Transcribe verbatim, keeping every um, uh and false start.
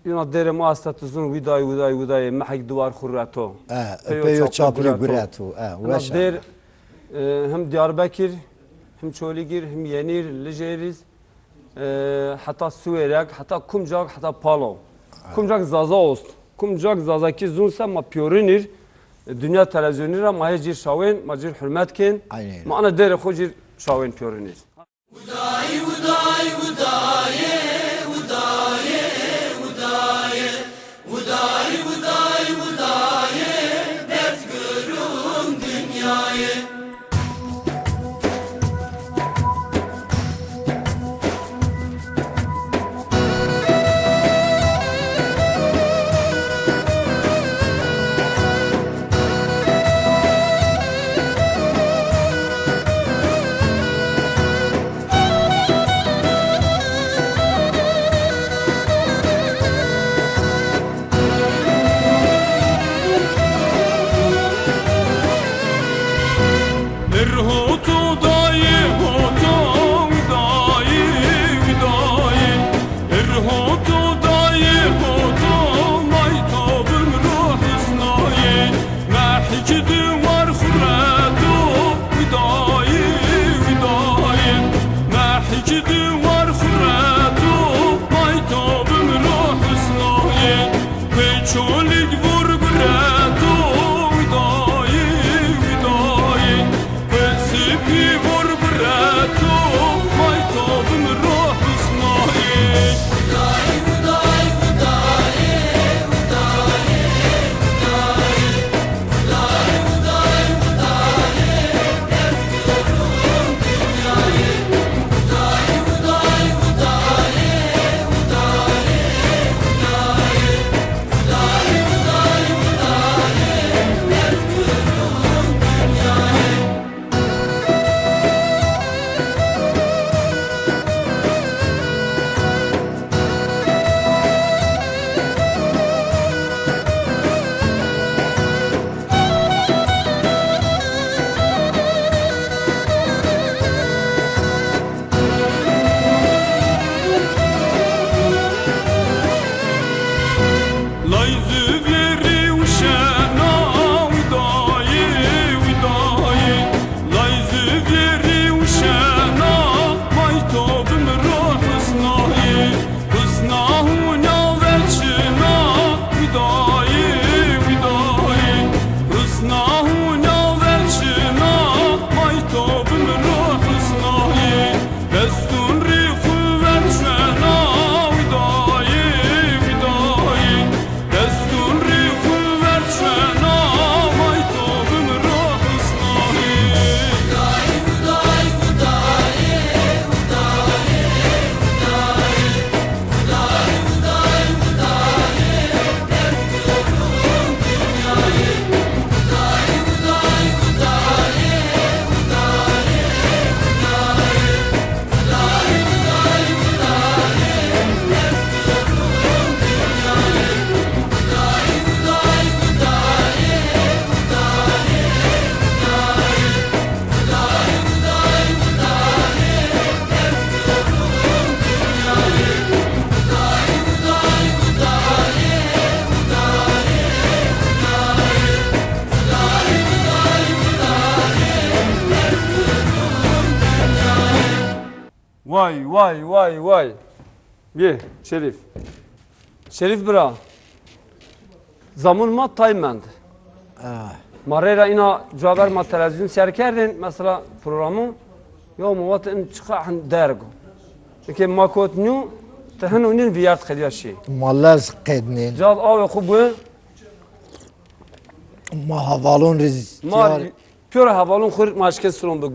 Îna dêrê ma esta ti zûn, wîdayê, wîdayê, wîdayê, mehek diwar xwu reto. E, peyo peyo çapurî gureto. Gureto. E, îna weş a. Dêr, e, him Diyarbekir, him Çolîgir, him Yenîr, Lijêrîz, e, heta Siwêrek, heta kumcak, heta Palo. Kumcak Zaza ost. Kumcak Zazakî zûn se ma pîyorinîr. E, dinya televîzyonî ra ma hê cîr şawên, ma cîr hurmet kên. Aynen. Ma ana dêrê xwu cîr şawên pîyorinîr. Way, way, way, way. Bê, Şerîf. Şerîf bira. Zamon ma tay mend. Ah. Ma reyra îna cuaver ma televîzyon ser kerdên, mesela programu, ya ma vat in çiqa hin derg o. Eke ma kot nîyo, ti hin û nîn vîyert qedîya şî. Ma lez qednên. Cad awê xwu bu. Ma hevalon rê ma tîyar. Pîyora hevalon xwu ma eşkên silom bik.